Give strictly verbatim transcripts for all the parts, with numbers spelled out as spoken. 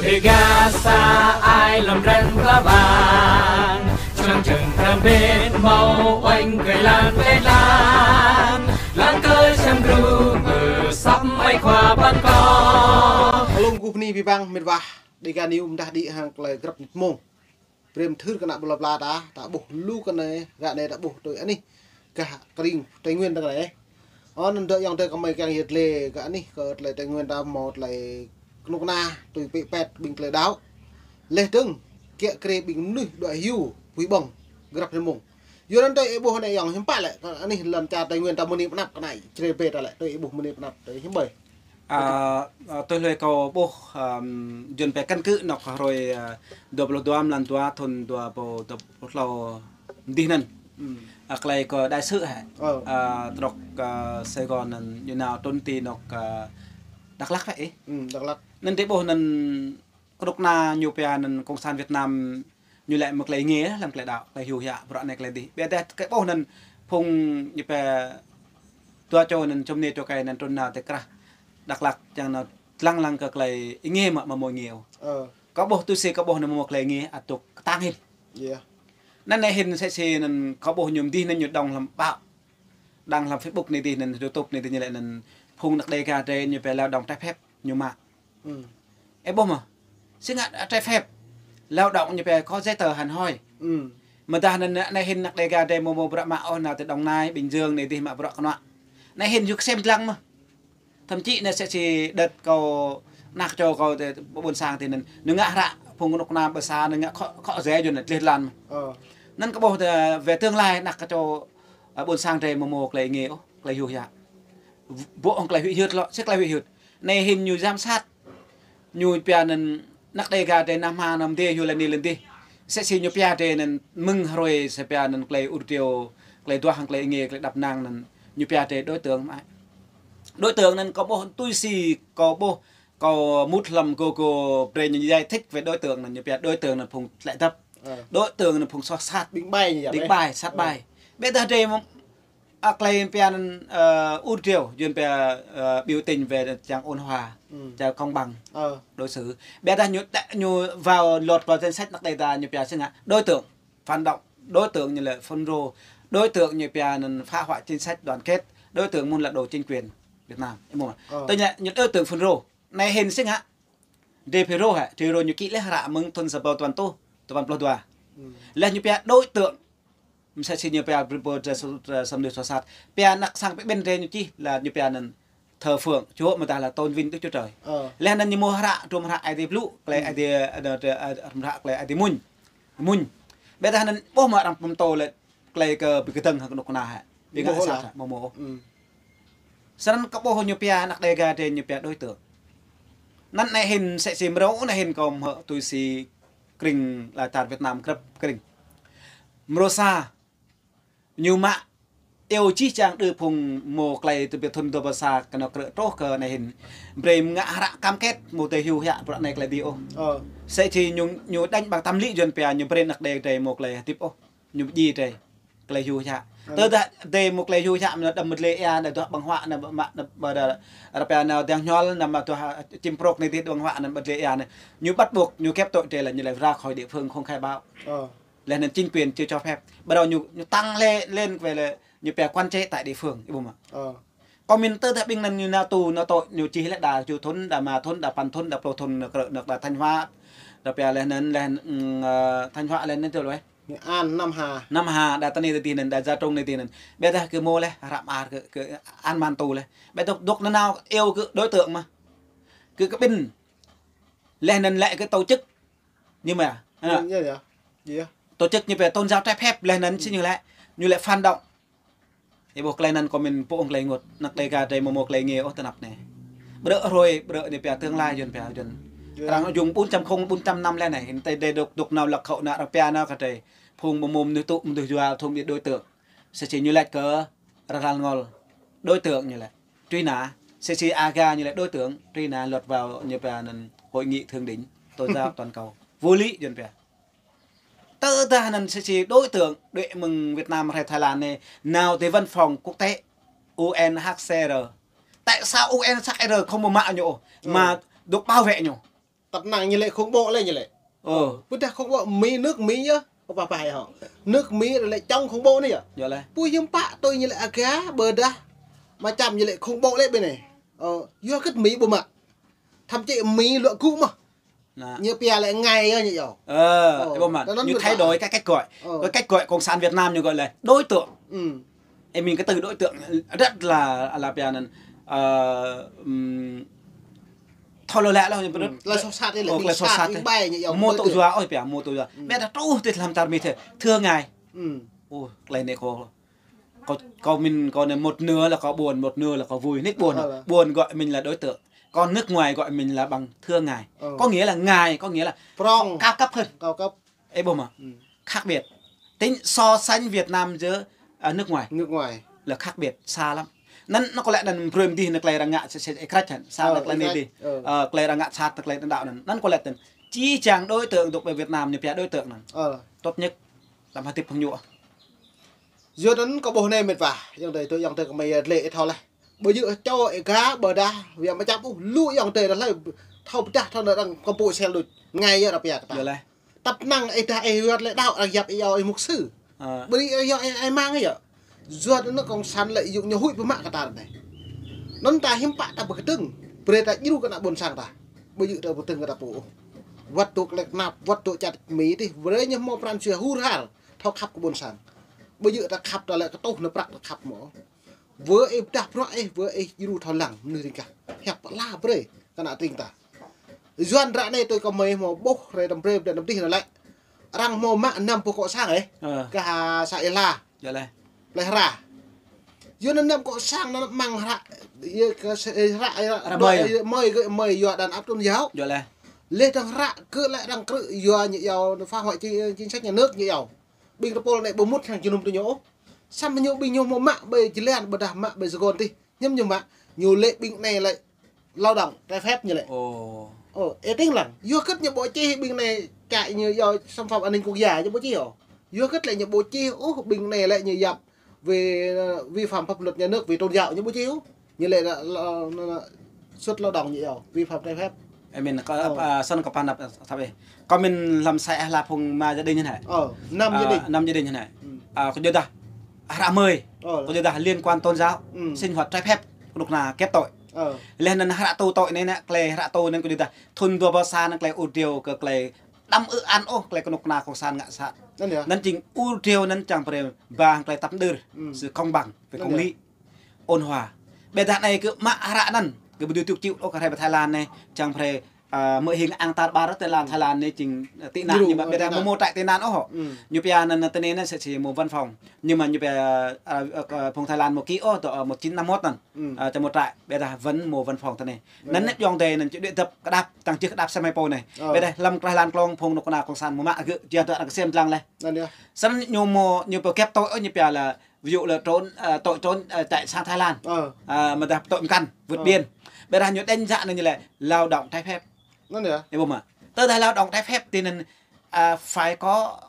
Rơgah sa ai lăm drăn kla bang, čang čang kram bên mâo oanh kơi lan kơi lan, lăng kơi čang gru, ơ, săp mai khua păn kâo. Alung kuh ni pi bang mĭt wa, Dega News mdah đĭ hăng klei grăp mông. Brem thưr kơ ană bla bla ta, ta ƀuh lu kơ anai, gah anai ta ƀuh tui anih, gah kring Tây Nguyên ta kơ anai. Ơ, anŭn dŏ ayŏng adơi kơmơi kiăng yơh tlĕ gah anih kơ tlĕ Tây Nguyên ta mâo tlĕ kơnuk kơna tui pĕ pĕt ƀing tlĕ đaŏ. Leh dơ̆ng, kiă kriê ƀing mơnuih đuaĭ hyu, pui ƀơ̆ng, grăp hơmông. Yua anŭn tui ih ƀuh anai ayŏng hiư̆m pă lĕ, kơ anih lăm čar Tây Nguyên ta mơni pơnăp kơ anai, črê bê ta lĕ, tui ih ƀuh mơni pơnăp, tui hiư̆m ƀơi. Ơ, ơ, tui hlue kâo ƀuh, ơ, jun pĕ căn cứ nŏk hrơi, ơ, dua pluh dua mlan dua thun dua rơbâo dua pluh klâo mơdih anŭn. Ơ, klei kơ đại sứ hă? Ơ. Ơ, trŏk, ơ, Sài Gòn anŭn, ñu nao trŭn ti nŏk, ơ, Dak Lak hă ih? Dak Lak. Anŭn tui ƀuh anŭn kơnuk kơna ñu pia anŭn Cộng sản Việt Nam ñu lĕ mơ̆ klei ngê lăm klei đaŏ, klei hyu hiă, bruă anai klei dih. Biă dah kơ ƀuh anŭn phung ñu pia dua čô anŭn čôm ni čô kai anŭn trŭn nao tơ krah Dak Lak čang nao lăng lăng kơ klei ngê mă mă mâo ngê. Ơ. Kâo ƀuh tui si kâo ƀuh anŭn mâo klei ngê ăt dŏ kơtang hĭ. Anŭn anai hĭ sĕ si anŭn kâo ƀuh ñu mơdih anŭn ñu dŏng lăm ƀaŏ. Dŏng lăm Facebook anai dih anŭn YouTube anai dih ñu lĕ anŭn phung anăk Dega drei ñu pia lao động trái phép ñu mă. Ih ƀuh mơ̆? Si ngă trái phép. Lao động ñu pia có giấy tờ hẳn hoi. Mơdah anŭn anai hĭ anăk Dega drei mâo mâo bruă mă ôh nao tơ Đồng Nai, Bình Dương anai dih mă bruă kơnuă. Anai hĭ yua kơ sem dlăng mơ̆. Thậm chí anai sĕ si đet kâo anăk čô kâo tơ ƀôn sang ti anŭn. Ñu ngă hră phung kơnuk kơna ƀơ sa ñu ngă khŏ, khŏ rai jun anŭn tlĕ lan mơ̆. Anŭn kâo ƀuh tơ về tương lai anăk čô, ơ, ƀôn sang drei mâo mâo klei ngê ôh, klei hyu hiă. Ƀô̆ hăng klei huĭ hyưt lŏ, sĕ klei huĭ hyưt. Anai hĭ ñu giám sát. Ñu pia anŭn anăk Dega drei nao hma nao mdê hyu lĕ anai lĕ dih. Sĕ si ñu pia drei anŭn mơ̆ng hrơi sĕ pia anŭn klei ur triu, klei duah hăng klei ngê, klei đăp năng anŭn. Ñu pia drei đối tượng mă. Đối tượng anŭn kâo ƀuh tui si kâo ƀuh, kâo mŭt lăm Google brei ñu giải thích về đối tượng anŭn, ñu pia đối tượng anŭn phung tlĕ dăp. Ơ. Đối tượng anŭn phung soh sat. Ƀing ƀai ñu yơh. Ƀing ƀai, sat ƀai. Biă dah drei mơ̆ Ơ, klei pia anŭn, ơ, ur triu, jun pia, ơ, biểu tình về chăng ôn hòa, chăng công bằng, đối xử. Biă dah ñu, ñu vào luật, vào danh sách anăk Dega ñu pia si ngă, đối tượng phản động, đối tượng ñu lĕ FULRO, đối tượng ñu pia anŭn phá hoại chính sách đoàn kết, đối tượng mơ̆n là đổ chính quyền Việt Nam. Ih ƀuh mơ̆? Ơ. Tơña ñu đối tượng FULRO. Anai hĭ si ngă. Drei FULRO hă, FULRO ñu kĭ leh hră mơ̆ng thun sa rơbâo dua rơtuh, dua păn pluh dua. Leh ñu pia đối tượng. Mơsĕ si ñu pia brei ƀơ drei sa, sa mơnuih soh sat. Pia anăk sang pơƀin drei ñu čih là ñu pia anŭn thờ phượng Chúa mơdah là tôn vinh Đức Chúa Trời. Ơ. Leh anŭn ñu mâo hră, trôm hră Aê Diê blŭ, klei Aê Diê, ơ, hră klei Aê Diê mŭñ. Mŭñ. Biă dah anŭn ƀuh mơ̆ arăng pơtô lĕ klei kơ ƀing kơdơ̆ng hăng kơnuk kơna hă. Ƀing ngă sat hă, mâo mâo ôh. Snăn kâo ƀuh ñu pia anăk Dega drei ñu pia đối tượng. Anŭn anai hĭ sĕ si mrâo anai hĭ kâo hmư̆ tui si kring lăn čar Việt Nam grăp kring. Mrâo sa ñu mă iâu jih jang đơ phung mâo klei tơbiă thun dua păn sa kơ nao krư̆ truh kơ anai hĭ. Brei ngă hră cam kết mâo tơ hyu hiă bruă anai klei dih ôh. Ơ. Sĕ si ñu, ñu đánh bằng tâm lý jun pia ñu brei anăk Dega drei mâo klei hơdip ôh. Ñu pơdjai drei klei hyu hiă. Tơdah drei mâo klei hyu hiă mơ̆ đăm mơdlê ia, đăm duah ƀơ̆ng huă, đăm mă, đăm ƀơ̆ đa, rơpa nao đang hñuăl, đăm mă duah čim prôk anai dih ƀơ̆ng huă, đăm mơdlê ia anai. Ñu bắt buộc, ñu kĕp tŏ drei là ñu lĕ ra khỏi địa phương không khai báo. Ơ. Leh anŭn chính quyền chưa cho phép. Bắt đầu ñu, ñu tăng lê, lên về là ñu pia quản chế tại địa phương, ih ƀuh mơ̆? Ơ. Kâo mĭn tơdah ƀing anŭn ñu nao tù, nao tŏ, ñu čih leh đa čô thun, đa rơma thun, đa păn thun, đa pluh thun, nao krư̆, nao đa Thanh Hóa. Đa pia leh anŭn, leh, ơ, Thanh Hóa leh anŭn tui leh. Nghệ An, Nam Hà. Nam Hà, đa tơ anai tơ dih anŭn, đa Gia Trung anai dih anŭn. Biă dah kơ mâo leh, hră mơar kơ, kơ an man tù leh. Biă dah dŏ nanao iâu kơ đối tượng mơ̆. Kơ, kơ ƀing. Leh anŭn lĕ kơ tổ chức. Nhưng mà, tổ chức ñu pia tôn giáo trái phép leh anŭn si ñu lĕ, ñu lĕ phản động. Ih ƀuh klei anŭn kâo mĭn pô ung klei ênguôt, anăk Dega drei mâo mâo klei ngê ôh tơ anăp anai. Bruă hrơi, bruă anai pia tương lai jun pia jun. Arăng jung bốn chấm không, bốn chấm năm leh anai, hĭn tơ drei dŏ, dŏ nao lăk khŏ nao arăng pia nao kơ drei. Phung mâo mâo mơnuih tŭ, mơnuih jual, thung ƀiă đối tượng. Sĕ si ñu lĕ kơ rơlan ngol. Đối tượng ñu lĕ. Truy nã, sĕ si aga ñu lĕ đối tượng, truy nã luật vào ñu pia anŭn hội nghị thượng đỉnh tôn giáo toàn cầu. Vô lý jun pia. Tơdah anŭn sĕ si đối tượng đuaĭ mơ̆ng Việt Nam rai Thái Lan anai, nao tơ văn phòng quốc tế U N H C R. Tại sao U N H C R không mă ñu, mà được bảo vệ ñu? Tăp năng ñu lĕ khủng bố lĕ ñu lĕ. Ơ. Ƀôdah khủng bố Mi, nước Mi yơh. Kơ pă pă hă. Nước Mi lĕ chống khủng bố anai yơh. Yơh lĕ. Pô hiư̆m pă tui ñu lĕ aga ƀôdah mă čăm ñu lĕ khủng bố lĕ ƀơi anai. Ơ, yua kơ Mi ƀu mă. Thậm chí Mi luă gŭ mơh. Ñu pia lĕ ngai yơh ñu yơh. Ơ, ơ, ƀu mă. Ñu thay đổi cái cách gọi. Ơ. Cái cách gọi Cộng sản Việt Nam ñu gọi là đối tượng. Ơ, mình cái từ đối tượng rất là, là pia anŭn, ơ, ưm, thôi lơ lĕ lơ, ưm, lĕ soh sat lĕ, ơ, lĕ soh sat lĕ. Ƀu mơ̆ tŭ yua, ơi pia, mơ̆ tŭ yua. Ƀĕ ta truh tui hlăm tar mi thơ, thưa ngài. Ô, tơlơi anai kâo, kâo, kâo mĭn kâo anai một nửa là kâo buồn, một nửa là kâo vui. Nik buồn, buồn gọi mình là đối tượng. Còn nước ngoài gọi mình là bằng thưa ngài. Có nghĩa là ngài, có nghĩa là cao cấp hơn. Cao cấp. Ơ, ƀu mă. Khác biệt. Tính so sánh Việt Nam giữa, à, nước ngoài. Nước ngoài. Là khác biệt, xa lắm. Anŭn, anŭn kâo lĕ anŭn brơi mơ̆n dih anŭn tơlơi arăng ngă sĕ, sĕ, ơ, krăč hăn. Sa anŭn tơlơi anai dih. Ơ, tơlơi arăng ngă sat, tơlơi đăo anŭn. Anŭn kâo lĕ tơ̆n. Chỉ chăng đối tượng thuộc về Việt Nam ñu pia đối tượng anŭn. Ơ. Tốt nhất. Tăm hơdip phung ñu. Yua anŭn kâo ƀuh anai mĕt wa. Ayŏng adơi tui, ayŏng adơi kơ mơi lĕ thâo lĕ. Ƀu djơ̆ čô ih gah ƀôdah, wia mă čăm ôh, lu ayŏng adơi ră lĕ thâo pơdah thâo nao arăng kơmpui sel đôč. Ngai yơh ră pia kơ ta. Yơh lĕ. Tăp năng ih dah ih wơ̆t lĕ đaŏ arăng yap ih yua ih mục sư. Ơ. Ƀu djơ̆ ih yua ih, ih mang yơh. Yua anŭn cộng sản lợi dụng ñu huĭ pơmă kơ ta anai. Anŭn ta hiư̆m pă ta pơkơdơ̆ng. Brơi ta djru kơ ană ƀôn sang ta. Ƀu djơ̆ ta pơkơdơ̆ng kơ ta pô. Wơ̆t tŭ klĕ kơnap, wơ̆t tŭ čăt Mi dih. Brơi ñu hmâo pran jua hur har. Thâo khăp kơ ƀôn sang. Ƀu djơ̆ ta khăp ta lĕ kơtuh nao prăk ta khăp mơ̆. Wơ ih pơdah bruă ih, wơ ih djru thâo lăng mơnuih ring gah. Hiăp pơala brơi kơ ană tring ta. Yuan ră anai tui kơ mơi hmâo ƀuh rai tăm brơi pơdah năm tih anŭn lĕ. Arăng hmâo mă năm pô cộng sản ih. Ơ. Kơ ha sa ih la. Yơh lĕ. Plei Hra. Yua anŭn năm cộng sản anŭn mơ̆ng hră, yua kơ sa ih hră, hră mơi, mơi, mơi yua đàn áp tôn giáo. Yơh lĕ. Lĕ dơ̆ng hră kơ lĕ arăng krư̆ yua ñu yua phá hoại chi-, chính sách nhà nước ñu yua. Ƀing tơpul anai ƀu mŭt hăng jơnum tơ ñu ôh. Samơ̆ ñu ƀing ñu hmâo mă ƀơi jơlan ƀôdah mă ƀơi sơgon tih. Hiư̆m ñu mă, ñu lĕ ƀing anai lĕ lao động trái phép ñu lĕ. Ơ, ơ, ih tĭng lăng. Yua kơ ñu ƀu čih ƀing anai čă ñu yua xâm phạm an ninh quốc gia ñu ƀu čih ôh. Yua kơ lĕ ñu ƀu čih ôh ƀing anai lĕ ñu yap về, ơ, vi phạm pháp luật nhà nước về tôn giáo ñu ƀu čih ôh. Ñu lĕ là, là, là, là xuất lao động ñu yua, vi phạm trái phép. Ơ, mĭn kâo, ơ, ơ, săn kâo pơanăp, ơ, thap ih. Kâo mĭn hlăm sa ih la phung mă gia đình hă? Ơ, năm gia đình. Ơ, năm gia đình hă? Ơ, kâo djơ̆ dah hră mơi. Ơ, kâo djơ̆ dah liên quan tôn giáo, sinh hoạt trái phép, kơnuk kơna kep tui. Ơ. Lĕ anŭn hră tui tui anai anŭn, tơlơi hră tui anŭn kâo djơ̆ dah thŭn dua rơbâo sa anŭn tơlơi ur rêu kơ tơlơi đăm ư an ôh, tơlơi kơnuk kơna cộng sản ngă sat. Anŭn yơh. Anŭn jing ur rêu anŭn čang brơi ba tơlơi tăp đơr, sự công bằng, về công lý. Ôn hòa. Ƀĕ dah anai kơ mă hră anŭn, kơ ƀu dưi tŭ čĭ ôh kơ hrơi pơ Thái Lan anai, čang brơi, ơ, mơ̆ hing ang tar ƀar Thái Lan, Thái Lan anai jing, ơ, tị nạn, nhưng mà ƀĕ dah mơ̆ mâo trại tị nạn ôh. Ñu pia anŭn, anŭn tơ anai anŭn sĕ sĕ mâo văn phòng. Nhưng mà ñu pia, ơ, ơ, kơ phung Thái Lan mâo ký ôh, tơ, ơ, một chín năm mốt anŭn. Ơ, čang mâo trại, ƀĕ dah vẫn mâo văn phòng tơ anai. Anŭn anŭn ayŏng adơi anŭn či đuaĭ dăp kơdap, tăng jih kơdap sơmai pô anai. Ƀĕ dah hlăm krah lan klông phung kơnuk kơna cộng sản mâo mă gơ̆, jia tơ arăng kơsem lăng lĕ. Săn ñu mâo, ñu pơkep tui ôh, ñu pia là ví dụ là trốn, ơ, tội trốn, ơ, chạy sang Thái Lan. Ơ. Ơ, mơ̆ dah tội mkăn, vượt biên. Ƀĕ dah ñu đánh giá anai ñu lĕ lao động trái phép. Anŭn yơh. Ơ, ƀu mă. Tơdah lao động trái phép tơ anŭn, ơ, phải có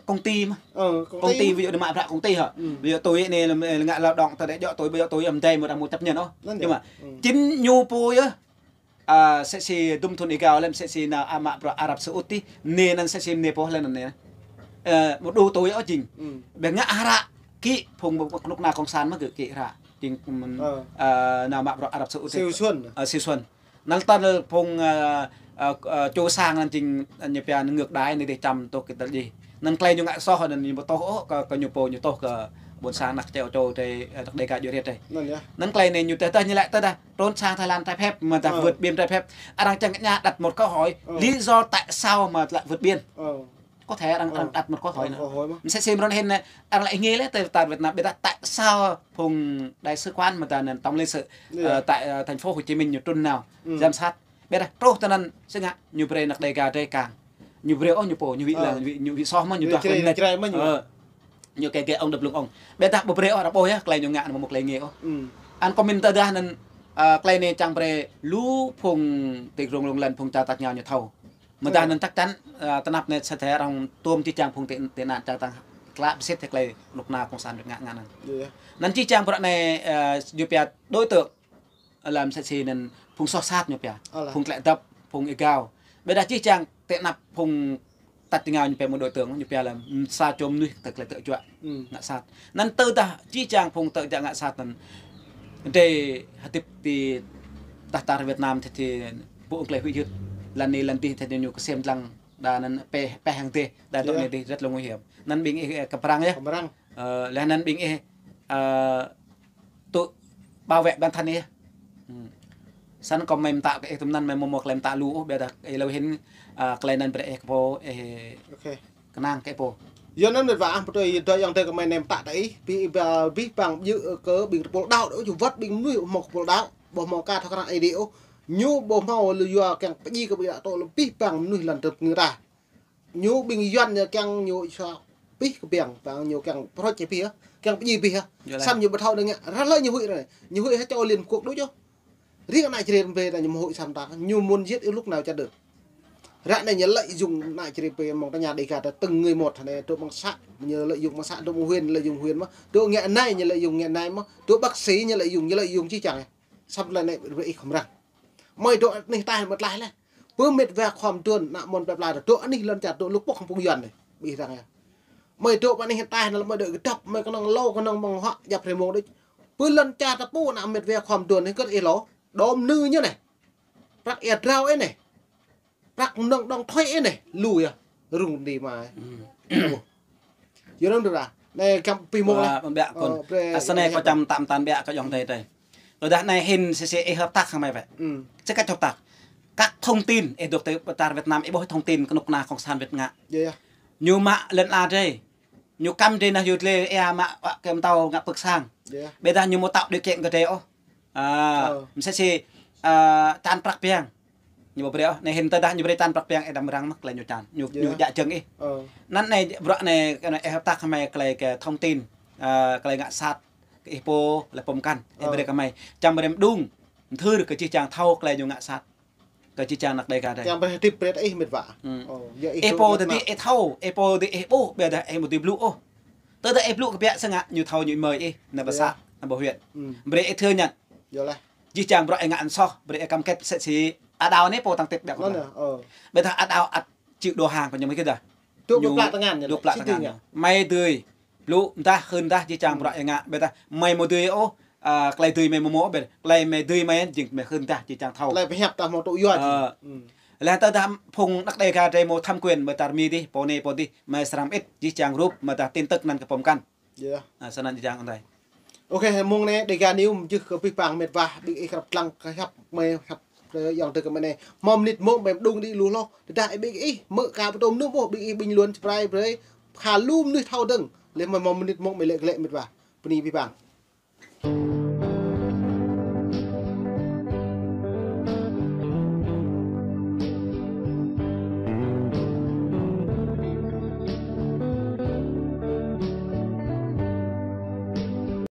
công ty mơ̆. Ơ, công ty. Công ty, ví dụ anai mă bruă công ty hă. Ví dụ tui anai là, là ngă lao động tơ đĕ djơ̆ tui, ƀu djơ̆ tui amăng adai mơ̆ arăng mâo chấp nhận ôh. Anŭn yơh. Nhưng mà chính ñu pô yơh. Ơ, sĕ sĕ dŭm thŭn ih gao lĕ sĕ sĕ nao, ơ, mă bruă Arab Saudi, anai anŭn sĕ sĕ anai pô lĕ anŭn anai. Ơ, mơ̆ đu tui ôh jing. Ƀĕ ngă hră kĭ phung kơnuk kơna cộng sản mơ̆ gơ̆ kĭ hră. Jing, ơ, nao mă bruă Arab Saudi. Siu Xuân. Ơ, Siu Xuân. Anŭn tal phung, ơ, ơ, ơ, čô sang anŭn jing, ơ, ñu pia ngược đãi anai dih čăm tŏ kơ tơlơi dih. Anŭn tơlơi ñu ngă soh anŭn ñu ƀu tŏ ôh kơ, kơ ñu pô ñu tŏ kơ ƀôn sang ană čeo čô tơ, ơ, ană Dega djru rai tơ. Anŭn tơlơi anai ñu tơdah, tơdah trốn sang Thái Lan trái phép, mơ̆ dah vượt biên trái phép. Arăng čang ngă đặt một câu hỏi, lý do tại sao mà lại vượt biên? Có thể arăng, arăng đặt một câu hỏi nữa. Mơ̆ sĕ sĕ mơ̆n hĭn anai, arăng lĕ nghi lĕ tơ tar Việt Nam, ƀĕ dah tại sao phung đại sứ quán mơ̆ dah anŭn tổng lãnh sự, ơ, tại, ơ, thành phố Hồ Chí Minh ñu trŭn nao giám sát. Ƀĕ dah truh tơ anŭn sĭt ngă ñu brơi ană Dega rai kang. Ñu brơi ôh ñu pô, ñu huĭ lăng, ñu huĭ, ñu huĭ soh mơ̆, ñu dah kơ ñu krai mơ̆ ñu. Ơ. Ñu kơ kơ ong đăp lung ong. Ƀĕ dah ƀu brơi ôh, ră ƀuh yơh, tơlơi ñu ngă anŭn mơ̆ mâo tơlơi ngă ôh. Anŭn kâo mĭn tơdah anŭn, ơ, tơlơi anai čang brơi lu phung tĭ rông lông lăn phung čar tač rơngiao ñu thâo. Mơ̆ dah anŭn chắc chắn, ơ, tơnap anai sĕ tơ arăng tuôm či čang phung tị, tị nạn čang tăng klă pơsit tơ tơlơi kơnuk kơna cộng sản ngă ngă anŭn. Anŭn či čang bruă anai, ơ, ñu pia đối tượng lăm sĕ sĕ anŭn phung soh sat ñu pia. Phung klĕ dăp, phung ih gao. Ƀiădah jih jang tơnap phung tăt tơngao ñu pĕ mơ̆ đối tượng, ñu pĕ lĕ sa čô mơnuih tơ klei tơčuă ngă sat. Anŭn tơdah jih jang phung tơčuă ngă sat anŭn dêh hơdip ti tah tar Việt Nam tơ ti ƀu ung klei huĭ hyưt. Lăn anai lăn dih tơ ñu kơsem lăng đa anŭn pĕ, pĕ hăng dêh, đa dŏ anai dih rất là nguy hiểm. Anŭn ƀing ih, ơ, kơ prăng yơh. Kơ prăng. Ơ, lĕ anŭn ƀing ih, ơ, tŭ bảo vệ bản thân yơh. Săn kơ mơi mơtă kơ ih tơm anŭn mơi mơ̆ mơ̆ klei mơtă lu ôh, ƀiădah ih lăi hĭn, ơ, klei anŭn brơi ih kơ pô, ih kơnang kơ pô. Yua anŭn mĕt wa ah, pơtui yua dŏ yang tơ kơ mơi nem mơtă tơ ih, ƀing, ƀing, ƀing bang ƀu kơ ƀing tơpul đaŏ, đaŏ ču wơ̆t ƀing mơnuih mơ̆ tơpul đaŏ, ƀu mơ̆ ka thâo krăn ai đĭ ôh. Ñu ƀu mơ̆ lu yua kiăng pơdjai kơ ƀing đaŏ tơ lu ƀing bang mơnuih lăn tơp ngư ta. Ñu ƀing Yuan ñu kiăng ñu sa pih kơ ƀing, ƀing ñu kiăng prot či pih, kiăng pơdjai pih. Săm ñu ƀu thâo đơ̆ng ngă, ră lơi ñu huĭ ră anai. Ñu huĭ hă čô Liên Hợp Quốc đôč yơh. Riêng ană Jrai ƀing ta ñu mơ̆ huĭ săm ta, ñu muốn giết ih lúc nào chả được. Ră anai ñu lợi dụng ană Jrai ƀing mơ̆ng ta nhà Đêga ta từng người một, hă anai, tơ ƀing xã, ñu lợi dụng ƀing xã, tơ ƀing huyện, lợi dụng huyện mơ̆. Tơ ngă anai, ñu lợi dụng ngă anai mơ̆. Tơ bác sĩ, ñu lợi dụng, ñu lợi dụng či čang. Săm lĕ anai, ƀing ih khŏm răng. Mơi dŏ anih ta mơ̆ tlaih lĕ. Pơ mĕt wa khŏm tuan, ană mơ̆n pĕ pla dŏ anih lŏn čar dŏ lŭk pŏk hăng phung Yuan anai. Ƀing ih răng yơh. Mơi dŏ pơ anih ta anai mơi dŏ kơdŏp, mơi kơnơ̆ng lâo, kơnơ̆ng mơ̆ng hŏ, djăp hrơi mông đôč. Pơ lŏn čar ta pô ană mĕt wa khŏm tuan anai kơt ih lâo. Đom nư ñu anai. Prăk ia drao anai. Prăk nơ̆ng đong thoi anai. Lu yơh. Rŭng đĭ mơi. Yua anŭn dơ̆ng ră. Anai kăm pih mông lĕ. Ƀiă kơ. Ơ, ƀrê, asăn anai kơ čăm tam tan ƀiă kơ ayŏng adơi adơi. Tơdah anai hĭn sĭ sĭ ih hợp tác hăng mơi wơ̆t. Sĭ kơ hợp tác. Các thông tin, ih dŏ tơ tar Việt Nam, ih ƀuh thông tin kơnuk kơna cộng sản Việt ngă. Ñu mă lŏn ala drơi. Ñu kăm drơi nao yua tơlơi ia mă wă kơ mơtâo ngă pơ̆k sang. Ƀiădah ñu ƀu tạo điều kiện kơ drơi ôh. Ơ. Msĕ sĭ, ơ, čan prăk ƀiăng. Ñu ƀu brơi ôh, anai hĭn tơdah ñu brơi čan prăk ƀiăng, ih đăm răng mơ̆ klei ñu čan. Ñu, ñu djă jơ̆ng ih. Anŭn anai, bruă anai, kơ anai ih hợp tác hăng mơi klei kơ thông tin, ơ, klei ngă sat, kơ ih pô, lĕ pơmkăn, ih brơi kơ mơi. Čăm brơi mơđung, mthưr kơ jih jang thâo klei ñu ngă sat. Kơ jih jang ană Đêga drơi. Čăm brơi tip brơi ih mĕt wa. Ih pô tơ dih ih thâo, ih pô tơ dih ih ƀuh, ƀiădah ih ƀu dưi blŭ ôh. Tơdah ih blŭ kơ ƀiă sơngă, ñu thâo ñu mơi ih, ană ƀă xã, ană ƀă huyện. Brơi ih thơ nhận. Yua lĕ. Jih jang bruă ih ngă anŭn soh, brơi ih cam kết msĕ sĭ. Ơ, đaŏ anai pô tăng tip ƀiă kơ. Ƀiădah ơ đaŏ ăt chịu đầu hàng kơ ñu mơi kơ dah. Dŏ plă tơngan ñu. Dŏ plă tơngan ñu. Mơi dưi blŭ mơdah, hưn mơdah, jih jang bruă ih ngă. Ƀiădah mơi ƀu dưi ôh, ơ, klei dưi mơi mơ̆ mơ̆ ƀiă. Klei mơi dưi mơi jing mơi hưn mơdah, jih jang thâo. Klei pơhiăp ta mơ̆ tŭ yua jing. Ơ. Lĕ tơdah phung ană Đêga drơi mơ̆ tham quyền mơ̆ tar mi dih, pô anai pô dih, mơi srăm ĭt, jih jang rup, mơdah tin tức anŭn kơ pơmkăn. Ơ, sơnăn jih jang anai. Ôkê, mông anai Đêga News mơjưh kơ pih pang mĕt wa, ƀing ih krăp lăng kơ hiăp mơi hiăp, ơ, ayŏng adơi kơ mơi anai. Hmâo mơnit mông mơi mơđung đĭ lu hloh. Tơdah ƀing ih mơ̆ ka pơtô mơnŭm ôh, ƀing ih bình luận subscribe brơi. Pha lu mơnuih thâo dơ̆ng. Lĕ mơi hmâo mơnit mông mơi lĕ glĕ mĕt wa. Bơni pih pang.